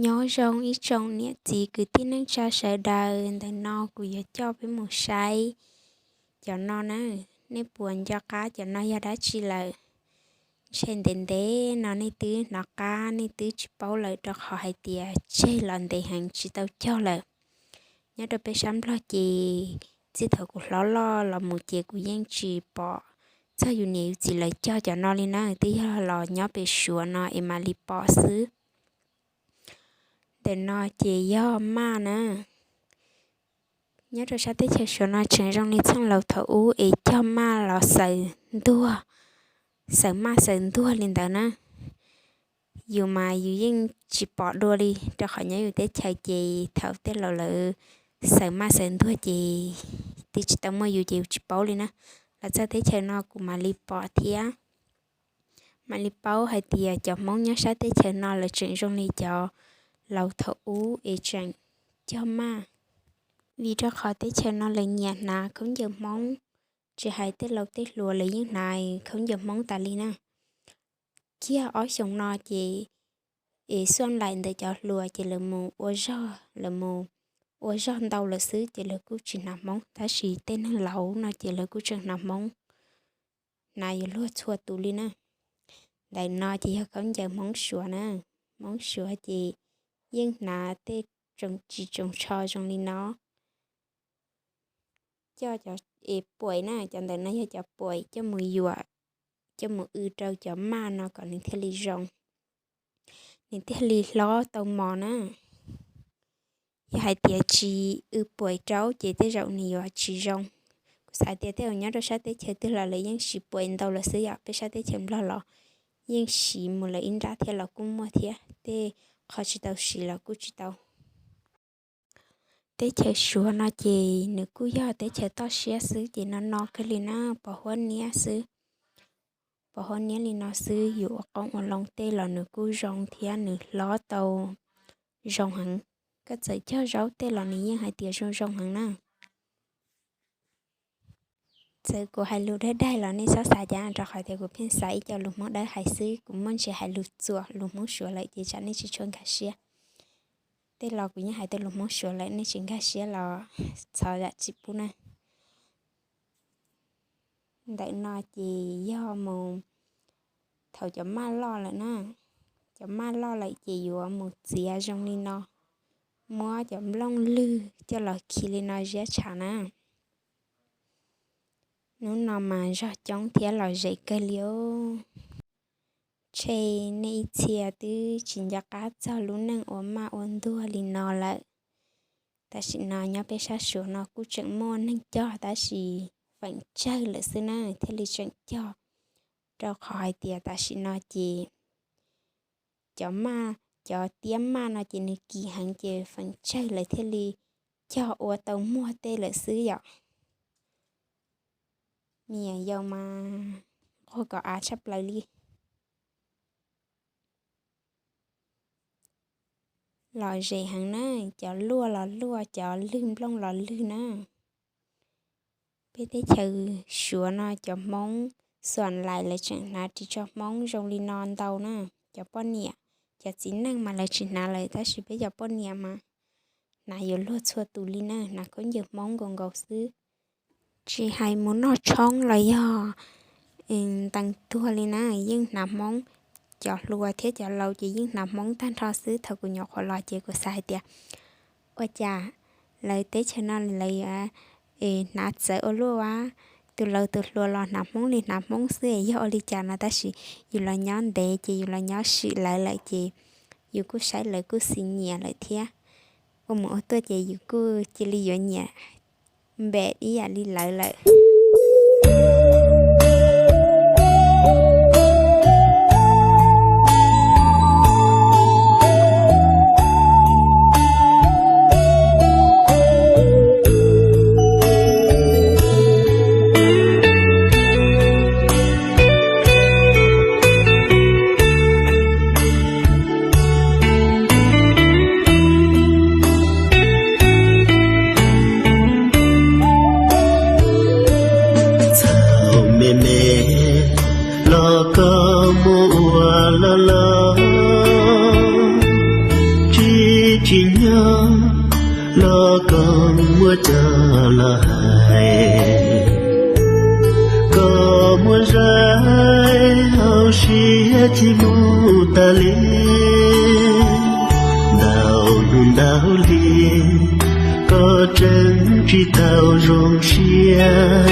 Nyob zoo ib tsoom niam txiv kwv tij neej tsa sawv daws, ntawm no kuv yuav coj peb mus saib cov no na. Nej puas nco qab cov no yog dab tsi lawm? Ntshe ntev ntev no nej twb hnov qab, nej twb tsis paub lawm, rau qhov hais tias tseg los ntev heev tsis tau cog lawm. Nyob rau peb sab Nplog ces txij thaum kuv hlob loj los mus ces kuv yeej tsis pom txog yus niam yus txiv lawv cog cov no li na, twb yog los nyob pem Suav no es mam li pom xwb. Ntawm no ces yog maj na. Nyob rau sab teb chaws Suav no tseem zoo li txheej laus thaum ub es cog maj los xaws ntuag, xaws maj xaws ntuag li ntawd na. Yus mas yus yeej tsis pom dua li, rau qhov nyob yus teb chaws ces thaum tej laus lawv xaws maj xaws ntuag ces twb tsis tau muaj yus ces yus tsis paub li na. Los txog teb chaws no kuv mam li pom thiab mam li paub hais tias cov Hmoob nyob sab teb chaws no lawv tseem zoo li cov laus thaum ub es tseem cog maj. Vim rau qhov teb chaws no lawv nyiam hnav khaub ncaws Hmoob, tsis hais tej laus tej hluas lawv yeej hnav khaub ncaws Hmoob tas li na. Kiag ob xyoos no ces es xuaj laim ntawm cov hluas ces lawv mus ua zog, lawv mus ua zog ntau lawm xwb ces lawv kuj tsis hnav Hmoob, tab sis tej neeg laus no ces lawv kuj tseem hnav Hmoob, hnav yuav luag txhua tus li na. Ntawm no ces yog khaub ncaws Hmoob Suav na. Hmoob Suav ces yeej hnav tej tsoos tsis tsoos tsho zoo li no. Coj cov es puaim na, cov ntawm no yog cov puaim coj mus yuam, coj mus w rau cov maj no kom nws thiaj li zoo, nws thiaj li hlob tau mos na. Yog hais tias tsis w puaim rau ces tej zaum nws yuav tsis zoo. Kuv xav tias tej zaum nyob rau sab teb chaws twg los lawv yeej siv puaim ntau lawm xwb yom, peb sab teb chaws Nplog los yeej siv mus lawm ib nrab thiab los kuj muaj thiab, tej qhov tsis tau siv los kuj tsis tau. Teb chaws Suav no ces nws kuj yog teb chaws toj siab xwb ces no no kawg li na, pos huab niab xwb. Pos huab niab li no xwb, yus ua qoob ua loo tej los nws kuj zoo thiab nws hlob tau zoo heev. Koj txawm cog zaub tej los nws yeej hais tias zoo zoo heev na. Txawm kuv hais lus dawb daig los nej txhob xav cas, rau qhov tias kuv pheej xav ib co lus Hmoob dawb hais xwb, kuv muaj ntsis hais lus txuas lus Hmoob Suav lawm ces tsam nej tsis tshua nkag siab. Tej los kuv yeej hais tau lus Hmoob Suav lawm, nej tsis nkag siab los txhob zam txim pub na. Ntawm no ces yog mus thaum cov maj loj lawm na. Cov maj loj lawm ces yuav mus txiav zoo li no, muab cov nplooj lwg coj los khi li no ziab tshav na. Hnub no mas zog coob thiab lom zem kawg li os. Ntshe nej ib txhia twb tsis nco qab txog lub neej ua maj ua ntuag li no lawm. Tam sim no nyob peb sab Suav no kuj tseem muaj neeg cog tab sis feem tsawg lawm xwb na thiaj li tseem cog, rau qhov hais tias tam sim no ces cov maj, cov tiab maj no ces nws kim heev ces feem tsawg lawv thiaj li cog ua tau muag tej lawm xwb yom. Me nyuam yaus mas nquag kom av tshaj plaws li. Lom zem heev na, cov luaj los luaj, cov lwg nplooj los lwg na. Peb teb chaws Suav no cov Hmoob xuam lais lawv tseem hnav ris tsho Hmoob zoo li no ntau na. Cov poj niam, cov txiv neej mas lawv tsis hnav lawm tab sis peb cov poj niam mas hnav yuav luag txhua tus li na, hnav khaub ncaws Hmoob nkaus nkaus xwb. Tsis hais mus noj tshoob los yog ntees tuag li na, yeej hnav Hmoob. Cov hluas thiab cov laus ces yeej hnav Hmoob tag nrho xwb. Thaum kuv nyuam qhuav los ces kuv xav hais tias ua cas lawv teb chaws no lawv yuav hnav txawv ua luaj ua, tus laus tus hluas los hnav Hmoob li hnav Hmoob xwb es yog ua li cas no, tab sis yus los nyob ntev ces yus los nyob swm lawv lawm ces yus kuj saib lawv kuj xis nyiam lawm thiab. Ua mus ua tuaj ces yus kuj cia li yuav nyiam npem ib yam li lawv lawm. Tsis nyob los koj muaj cov los hais, koj muaj zaj hauv siab tsis mus tas li. Ntau hnub ntau hli koj tseem tsis tau zoo siab.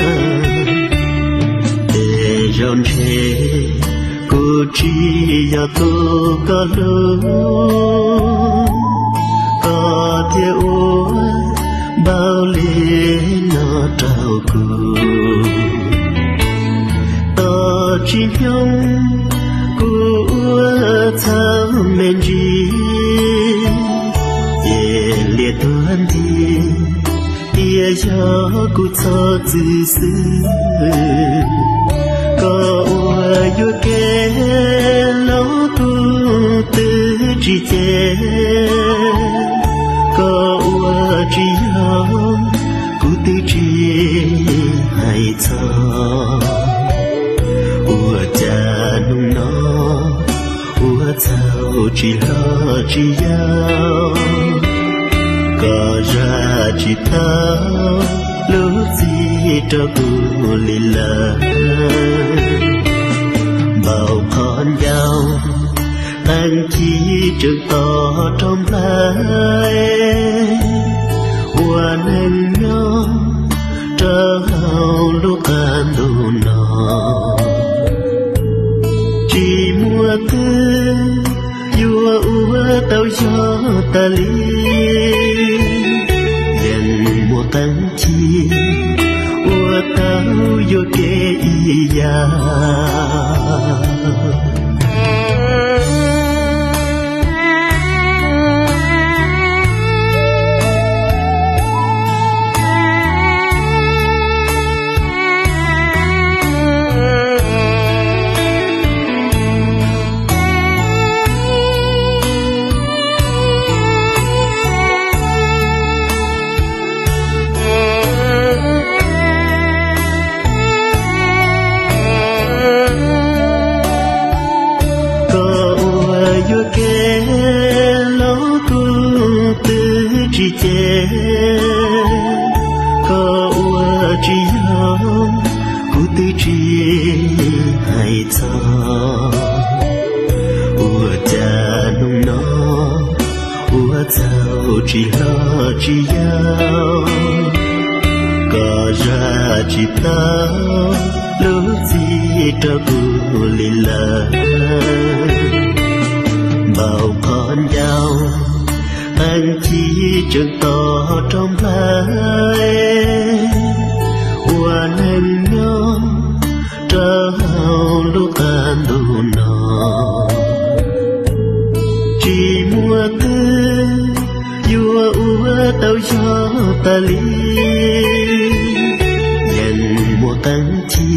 Tej zaum ntshe kuv tsis yog tus koj hlub, koj thiaj ua npaum li no rau kuv. Tos tsis nyob kuv ua txhaum me ntsis, ces liaj tuag nti, tias yog kuv txhob txwm xwb. Koj ua yuam kev los kuv twb tsis cem, koj ua tsis yog kuv twb tsis hais txog. Ua cas hnub no ua txhaum tsis hlob tsis yau, koj zam tsis tau lub txim rau kuv li lawm. Npaum qhov ncauj qee ci tseem to rau nplai, ua neej nyob rau hauv lub qab ntuj no. Tsis muaj twg yuav ua tau yog tas li, yeej muaj qee ci ua tau yuam kev ib yam. Koj ua yuam kev los kuv twb tsis cem, koj ua tsis yog kuv twb tsis hais txog. Ua cas hnub no ua txhaum tsis hlob tsis yau, koj zam tsis tau lub txim rau kuv li lawm. Npaum qhov ncauj qee ci tseem to rau nplai, ua neej nyob rau hauv lub qab ntuj no. Tsis muaj twg yuav ua tau yog tas li, yeej muaj qee ci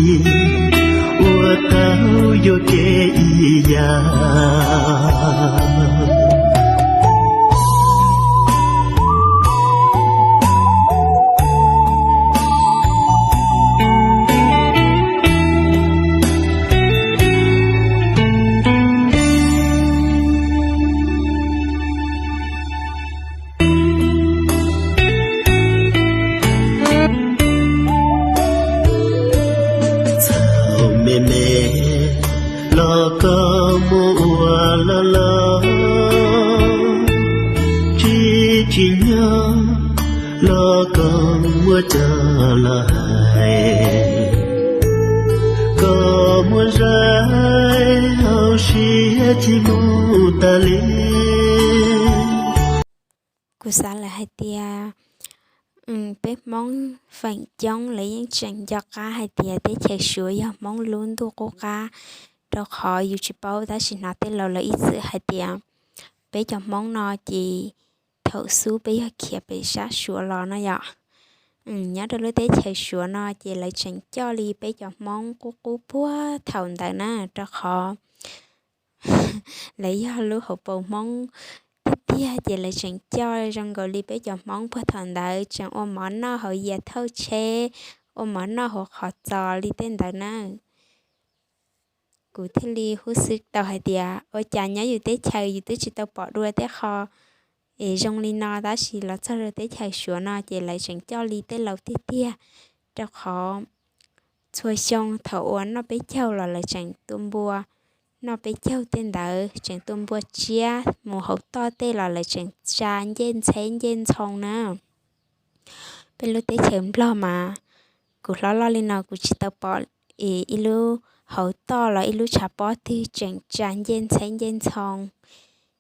ua tau yuam kev ib yam. Txhaum me me los koj muab ua loj loj, tsis tsim nyog los koj muab coj los hais. Koj muaj zaj hauv siab tsis mus tas li. Kuv xav lawm hais tias peb Hmoob feem coob lawv yeej tseem nco qab hais tias teb chaws Suav yog Hmoob lub ntuj qub qab, rau qhov yus tsis paub tab sis hnov tej laus lawv ib txwm hais tias peb cov Hmoob no ces thaum xub peb yog khiav pem sab Suav los no yom. Nyob rau lub teb chaws Suav no ces lawv tseem coj li peb cov Hmoob qub qub puag thaum ntawd na, rau qhov lawv yog lub hauv paus Hmoob tiag tiag ces lawv tseem coj zoo nkaus li peb cov Hmoob puag thaum ntawd tseem ua mov noj hauv yias thauj tsheb, ua mov noj hauv qhov txos li tej ntawd na. Kuv thiaj li hub xwb tau hais tias ua cas nyob yus teb chaws yus twb tsis tau pom dua tej qho Es zoo li no tab sis los txog rau teb chaws Suav no ces lawv tseem coj li tej laus tiag tiag, rau qhov txhua xyoo thaum uas noj peb caug los lawv tseem tua npua, noj peb caug tej ntawd tseem tua npua tsiab mus hauv toj tej los lawv tseem tsa ncej ntxheb ncej ntxhoo na. Peb lub teb chaws Nplog mas kuv hlob loj li no kuv tsis tau pom ib lub hauv toj los ib lub tshav pob twg tseem tsa ncej ntxheb ncej ntxhoo.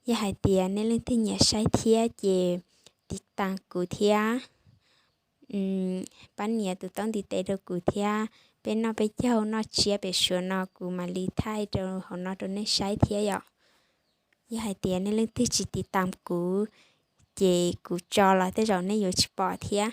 Yog hais tias nej leej twg nyiam saib thiab ces tiv tas kuv thiab, pab nias tus taub ntiv tes rau kuv thiab. Peb noj peb caug noj tsiab pem Suav no kuv mam li thaij rau hauv no rau nej saib thiab yom. Yog hais tias nej leej twg tsis tiv tas kuv ces kuv tso los tej zaum nej yuav tsis pom thiab.